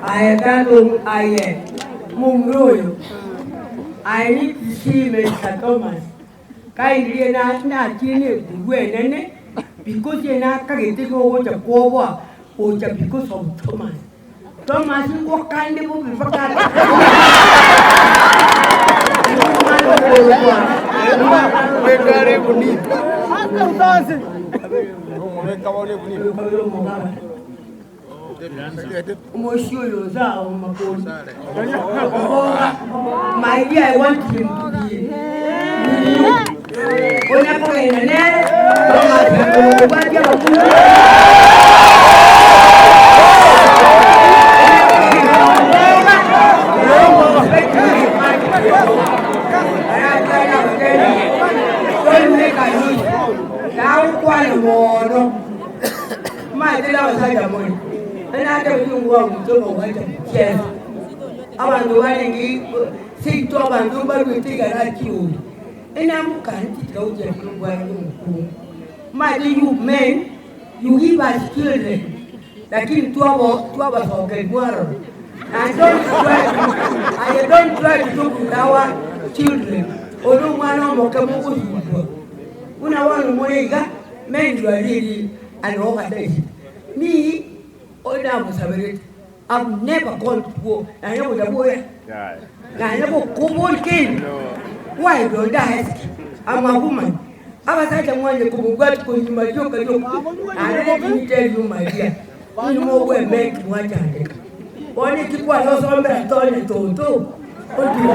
Aye tata aye momura oyo I need to see Mister Thomas kindly nachie ne ekurwa enene because nakagete iga ogocha kwoboa gocha because of Thomas. Thomas ngokande bobe mpaka Omoisia oyo onsi ao makori oboga my dear I want him to be with you onya kogenda nere Thomas akobwatia abakungu Nagokwana mono. Omanyete nabasacha more, naende natebetie ng'a omonto omogwacha chiesa. Abanto barenge seito abanto mbaruete igana chiori. Enamokaneti tiga gochia kera obwana omokungu. Omanyete you men, you give us children, lakini twabo twabasokeria aroro. And don't try to, aye don't try to joke with our children. Oyo nomwana omoke mogosumbua. Buna bono more iga, men you are really an organized. Me, oyo namosaberete, I've never gone to war, nanye gocha bwoya, nanye gokobori kende. Why don't I ask? I'm a woman. Abasacha mwanye komobwati konyuma rioka rioka. Naende let me tell you my dear, inwe mogwemeki mwachandeka. Bono eki kwarosombera tonya toto, otige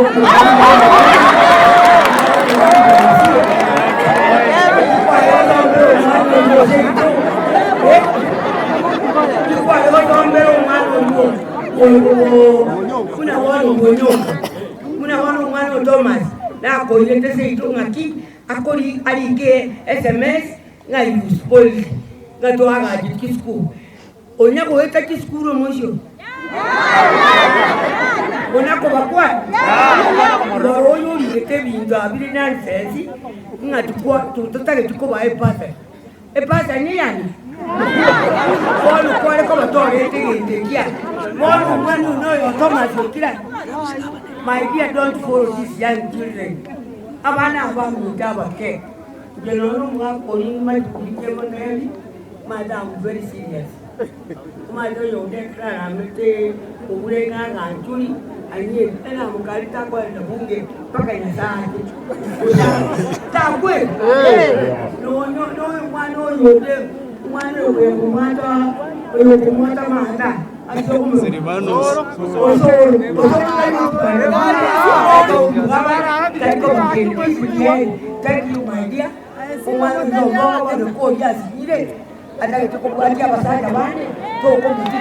Buna bono mbonyoka, buna bono omwana o Thomas nakoirete seito ng'aki akori arike sms ng'a you spoiled ng'a toagachire chisukuru. Onya goeta chisukuru omoisio? Onya kobakwana? Rora oyo origete ebinto abire nonsense ng'a tikwa totageti kobaa epasari. Epasari neyane? Bono kware koba torete egento ekia. Bono omwana oyo noyo Thomas okira. My dear don't follow these young children. Abana aba baminto abake. Inche nonya omwaka oyo nimanyete korika emonebi. Omanyete am very serious. Omanyete oyonde ekero aramete obure ng'a aganchori anyie ena mokari takoenda bunge mpaka Nyasaye ache. Takwe nonya noyo omwana oyo onde omwana oyo oyokomwata oyokomwata amanda ase Silvanus. osoro osoro Thank you my dear. Omwana oyo omongo bono koria asinyire, atagete kobwatia abasacha bande, tokomotiga.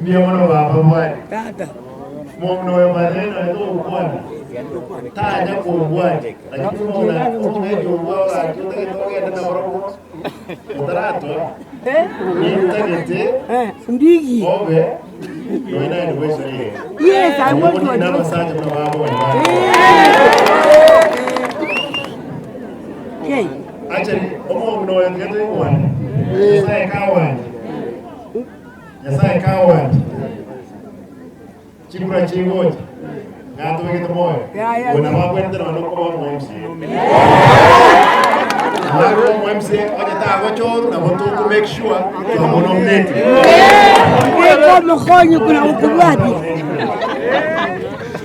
Mbuya mono baba bwane. Tata. Momuna oyo maneno aye togokwana tanya kobwatia lakini buna omong'aini obwo gaki otagete ogende nabarobwo otaratwa nintagete Ndigi. obe nonya naye nigwesore iga. Yes, I want to Nina address. abasacha buna babonye Hey. Actually, omong'ina oyo tiga toigwane. Nyasaye kawanje. Nyasaye kawanje. Chikura chigocha. Natobegete moyo. Yeah, yeah. Ona babwete nonya okoba omo MCA. Nakoba omo MCA onye tagochoru nabo toko make sure twamonominate. Eko mokonyi kuna ukubwati.